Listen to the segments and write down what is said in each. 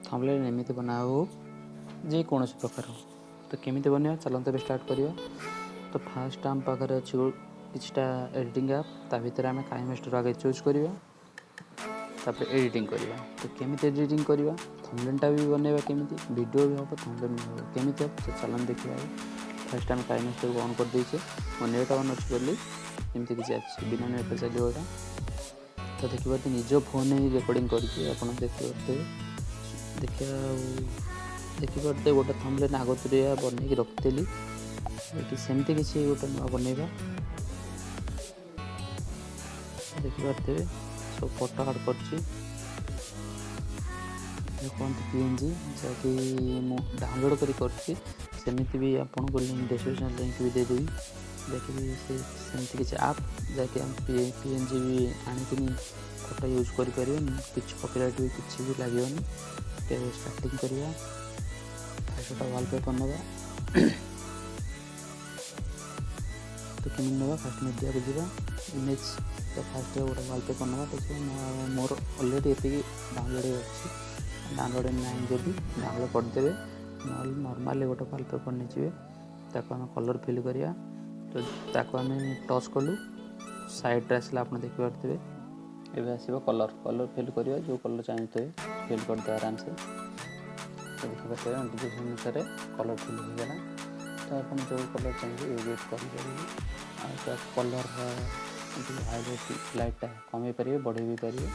Thumbnail ଏମିତି ବନା ହଉ ଯେକୌଣସି ପ୍ରକାର। ତ କେମିତି ବନେଇବା, ଚାଲନ୍ତୁ ଏବେ ଷ୍ଟାର୍ଟ କରିବା। ତ ଫାଷ୍ଟ ଆମ ପାଖରେ ଅଛି କିଛିଟା ଏଡ଼ିଟିଂ ଆପ୍। ତା ଭିତରେ ଆମେ କାଇନମାଷ୍ଟର ଆଗେ ଚୁଜ୍ କରିବା, ତାପରେ ଏଡ଼ିଟିଂ କରିବା। ତ କେମିତି ଏଡ଼ିଟିଂ କରିବା, ଥମ୍ବନେଲ୍ଟା ବି ବନେଇବା କେମିତି, ଭିଡ଼ିଓ ବି ହେବ, ଥମ୍ବନେଲ୍ ବି ହେବ, କେମିତି ହେବ, ତ ଚାଲନ୍ତୁ ଦେଖିବା। ଫାଷ୍ଟ ଆମେ କାଇନମାଷ୍ଟରକୁ ଅନ୍ କରିଦେଇଛେ। ମୋ ନେଟ୍ ଅନ୍ ଅଛି ବୋଲି ଏମିତି କିଛି ଅଛି, ବିନା ନେଟ୍ରେ ଚାଲିବ ଏଇଟା। ତ ଦେଖିପାରୁଥିବେ, ନିଜ ଫୋନ୍ରେ ହିଁ ରେକର୍ଡ଼ିଂ କରିଛି, ଆପଣ ଦେଖିପାରୁଥିବେ। ଦେଖିବା ଆଉ ଦେଖିପାରୁଥିବେ, ଗୋଟେ ଥମ୍ବନେଲ୍ ଆଗତୁରିଆ ବନେଇକି ରଖିଥିଲି ଏଠି, ସେମିତି କିଛି ଗୋଟେ ନୂଆ ବନେଇବା। ଦେଖିପାରୁଥିବେ, ସବୁ ଫଟୋ ଆଡ଼୍ କରିଛି। କୁହନ୍ତି PNG, ଯାହାକି ମୁଁ ଡାଉନଲୋଡ଼୍ କରି କରିଛି। ସେମିତି ବି ଆପଣଙ୍କୁ ଲିଙ୍କ୍, ଡିସ୍କ୍ରିପ୍ସନ୍ ଲିଙ୍କ୍ ବି ଦେଇଦେବି। ଦେଖିବି ସେ ସେମିତି କିଛି ଆପ୍, ଯାହାକି ଆମେ PNG ବି ଆଣିକିନି ଫଟୋ ୟୁଜ୍ କରିପାରିବେ, କିଛି କପିରାଇଟ୍ ବି କିଛି ବି ଲାଗିବନି। ତେବେ ଷ୍ଟାର୍ଟିଂ କରିବା। ଫାଷ୍ଟ ଗୋଟେ ୱାଲପେପର୍ ନେବା। ତ କେମିତି ନେବା? ଫାଷ୍ଟ ମିଡ଼ିଆକୁ ଯିବା, ଇମେଜ୍। ତ ଫାଷ୍ଟ ଗୋଟେ ୱାଲପେପର୍ ନେବା। ଦେଖିବା, ମୋର ଅଲରେଡ଼ି ଏତିକି ଡାଉନଲୋଡ଼୍ ଅଛି। ଡାଉନଲୋଡ଼୍ ନାହିଁ ଯଦି ଡାଉନଲୋଡ଼୍ କରିଦେବେ, ନହେଲେ ନର୍ମାଲି ଗୋଟେ ୱାଲପେପର୍ ନେଇଯିବେ। ତାକୁ ଆମେ କଲର୍ ଫିଲ୍ କରିବା। ତ ତାକୁ ଆମେ ଟଚ୍ କଲୁ, ସାଇଡ଼୍ରେ ଆସିଲା, ଆପଣ ଦେଖିପାରୁଥିବେ। ଏବେ ଆସିବ କଲର୍। କଲର୍ ଫିଲ୍ କରିବା, ଯେଉଁ କଲର୍ ଚାହୁଁଥିବେ ଫିଲ୍ କରିଦେବା ଆରାମସେ। ତ ଦେଖିପାରୁଥିବେ, ନୋଟିଫିକେସନ୍ ଅନୁସାରେ କଲର୍ ଫିଲ୍ ହେଇଗଲା। ତ ଆପଣ ଯେଉଁ କଲର୍ ଚାହିଁବେ ୟୁଜ୍ କରିପାରିବେ। ଆଉ ତା କଲର୍ର ଟିକେ ହାଇଲାଇଟ୍ ଲାଇଟ୍ଟା କମେଇ ପାରିବେ, ବଢ଼େଇ ବି ପାରିବେ।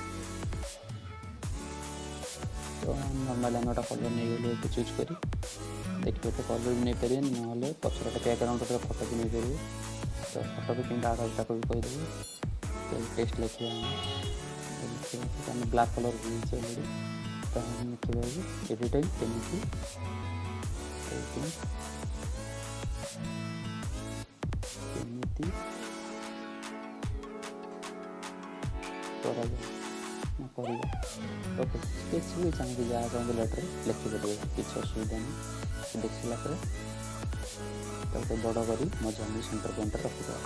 ତ ନର୍ମାଲି ଆମେ ଗୋଟେ କଲର୍ ନେଇଗଲୁ ଏବେ ଚୁଜ୍ କରି। ଦେଖିବେ, କଲର୍ ବି ନେଇପାରିବେ, ନହେଲେ ପଛର ଗୋଟେ ବ୍ୟାକ୍ଗ୍ରାଉଣ୍ଡ ଫଟୋ ବି ନେଇପାରିବେ। ତ ଫଟୋ ବି କେମିତି ଆଡ଼୍ ହେବ, ତାକୁ ବି କହିଦେବୁ। ତ ଟେକ୍ସଟ ଲେଖିବା, ଆମେ ଲେଖିବା। ଆମେ ବ୍ଲାକ୍ କଲର୍ ନେଇଛେ ଅଲରେଡ଼ି। ତ ଆମେ ଲେଖିବା କି ଏଡ଼ିଟିଂ କେମିତି, ଏଡ଼ିଟିଂ କେମିତି କରାଯାଏ ନା କରିବା। ଓକେ, କିଛି ବି ଚାହିଁକି ଯାହା ଚାହିଁବେ ଲେଟର୍ ଲେଖିପାରିବେ, କିଛି ଅସୁବିଧା ନାହିଁ। ଦେଖି ସାରିଲା ପରେ ତାକୁ ବଡ଼ କରି ମଝାମଝି ସେଣ୍ଟର ପଏଣ୍ଟରେ ରଖିଦେବା।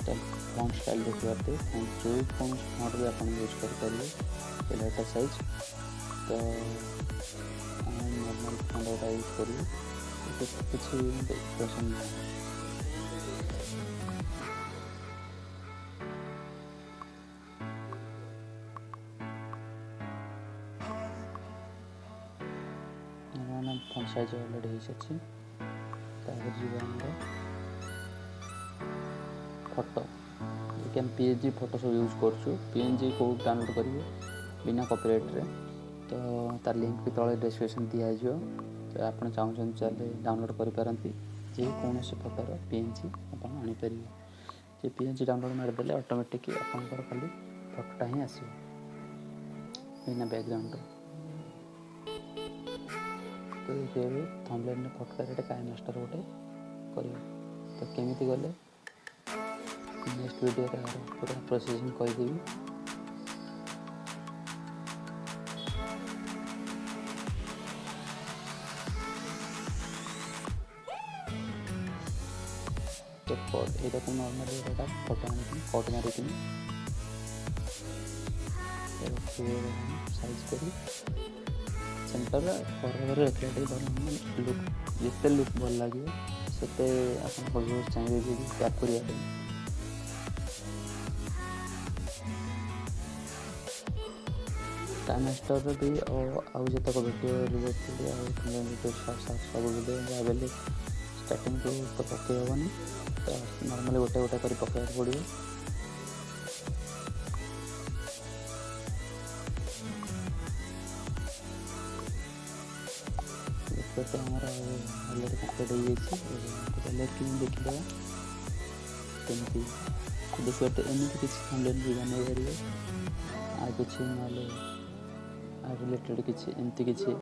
ତ ଫଣ୍ଟ ଷ୍ଟାଇଲ୍ ଦେଖିପାରୁଥିବେ, ଫଣ୍ଟ ଯେଉଁ କୌଣସି ଫଣ୍ଟ ବି ଆପଣ ୟୁଜ୍ କରିପାରିବେ, ଲେଟର୍ ସାଇଜ୍। ତ ଆମେ ନର୍ମାଲ୍ ଫଣ୍ଟ ଗୋଟା ୟୁଜ୍ କରିବୁ, କିଛି ପସନ୍ଦ ନାହିଁ। ଫଣ୍ଟ ସାଇଜ୍ ଅଲରେଡ଼ି ହେଇସାରିଛି। ତାପରେ ଯିବା ଆମର ଫଟୋ। କି ଆମେ PNG photo ସବୁ ୟୁଜ୍ କରୁଛୁ। PNG କେଉଁଠୁ ଡାଉନଲୋଡ଼୍ କରିବେ ବିନା କପିରାଇଟ୍ରେ, ତ ତାର ଲିଙ୍କ୍ ବି ତଳେ ଡେସ୍କ୍ରିପସନ୍ ଦିଆଯିବ। ତ ଆପଣ ଚାହୁଁଛନ୍ତି ଚାହିଁଲେ ଡାଉନଲୋଡ଼୍ କରିପାରନ୍ତି। ଯେକୌଣସି ଫଟୋର PNG ଆପଣ ଆଣିପାରିବେ। ସେ PNG download ମାରିଦେଲେ ଅଟୋମେଟିକ୍ ଆପଣଙ୍କର ଖାଲି ଫଟୋଟା ହିଁ ଆସିବ ବିନା ବ୍ୟାକ୍ଗ୍ରାଉଣ୍ଡର। ତ ଦେଖିବେ, ଥମ୍ବନେଲ୍ରେ ଫଟୋଟା ଗୋଟେ କାଇନମାଷ୍ଟର ଗୋଟେ କରିବ। ତ କେମିତି ଗଲେ, ନେକ୍ସଟ ଭିଡ଼ିଓରେ ଏହାର ପୁରା ପ୍ରୋସେସିଂ କହିଦେବି। ତ ଏଇଟାକୁ ନର୍ମାଲି ଏଇଟା ଫଟୋ ଆଣିକିନି କଟ୍ ମାରିକିନି ରଖିବେ, ସାଇଜ୍ କରି ସେଣ୍ଟର କରରେ ରଖିଲେ ଟିକେ ଭଲ ଲୁକ୍। ଯେତେ ଲୁକ୍ ଭଲ ଲାଗିବ, ସେତେ ଆପଣ ଚାହିଁବେ ଯେ ଟ୍ୟାପ୍ କରିବା ପାଇଁ। କାଇନମାଷ୍ଟରର ବି ଆଉ ଯେତେକ ଭିଡ଼ିଓ ରିଲେଟେଡ଼ ଆଉ ଭିଡ଼ିଓ, ସବୁ ଭିଡ଼ିଓ ଯାହା ବେଲେ ଷ୍ଟାର୍ଟିଂରୁ ତ ପକାଇ ହେବନି, ତ ନର୍ମାଲି ଗୋଟେ ଗୋଟେ କରି ପକାଇବାକୁ ପଡ଼ିବ। ଦେଖିବା, ଆମର ଅଲରେଡ଼ି କମ୍ପ୍ଲିଟ୍ ହେଇଯାଇଛି। ଚାଲେ ଦେଖିଦେବା କେମିତି। ଦେଖିବା, ଏମିତି କିଛି ଥମ୍ବନେଲ୍ ବି ବନେଇ ପାରିବେ, ଆଉ କିଛି ନହେଲେ ଆଉ ରିଲେଟେଡ଼ କିଛି ଏମିତି କିଛି।